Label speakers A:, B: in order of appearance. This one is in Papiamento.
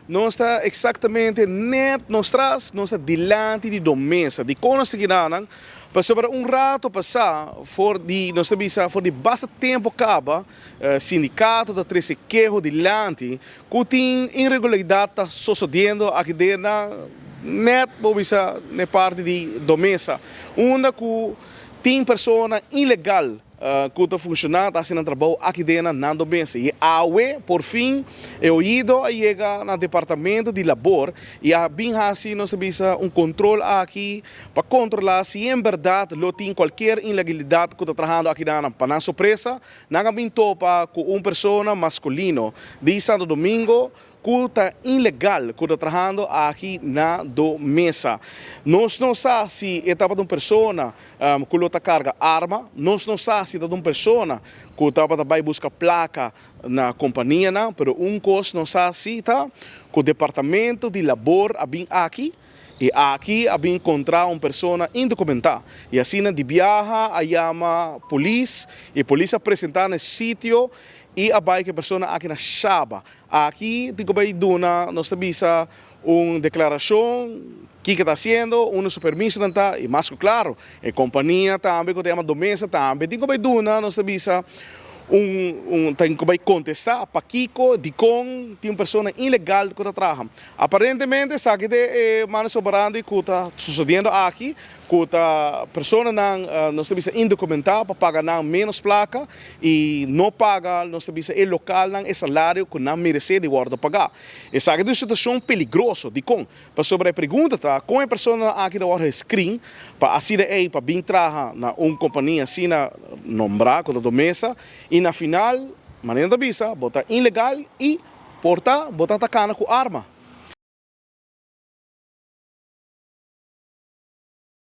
A: Nos ta eksaktamente nèt nos tras, nos ta dilanti di Domesa. Dikon nos ta kinanan? Pasobra un rato pasá, for di, nos ta bisa for di basta tempu kaba, sindikato ta trese keho dilanti ku tin iregularidat ta sosodiendo aki den na nèt bo bisa n'e parti di Domesa, unda ku tin persona ilegal Ku ta funshoná ta hasi nan trabou aki den na Nando Mesa. I awe por fin e oido a yega na Departamento di Labor i a bin hasi nos ta bisa un kontrol aki pa kontrolá si en bèrdat lo tin kualkier ilegalidat ku ta trahando aki nan. Pa nan sorpresa nan a bin topa ku un persona maskulino di Santo Domingo Ku ta ilegal ku ta trahando aki na do mesa. Nos no sa si e tabata un persona ku lo ta karga arma, nos no sa si tabata un persona ku tabata bai buska plaka na kompanianan, pero un kos nos sa si ta ku departamento di labor a bin aki i aki a bin kontra un persona indokumentá i asina di biaha a yama polis i polis a presentá na e sitio i a bai ku e persona aki na Shaba. Aki tin ku bai duna, nos ta bisa, un deklarashon kiko ta hasiendo, unda su permisonan ta, i mas ku klaro, e kompania tambe ku ta yama Domesa tambe tin ku bai duna, nos ta bisa, un un tin ku bai kontestá pakiko, dikon tin un persona ilegal ku ta traha. Aparentemente esaki ta e mane soberandi ku ta susediendo aki. Ku ta personanan nos ta bisa indokumentá pa paga nan ménos plaka i no paga nos ta bisa e lokalnan e salario ku nan meresé di wòrdu pagá. Esaki ta un situashon peligroso. Dikon? Pasobra e pregunta ta kon e personanan aki ta wòrdu eskrin pa asina ei pa bin traha na un kompania asina nombrá ku ta Domesa i na final manera nan ta bisa bo ta ilegal i por ta bo ta ta kana ku arma.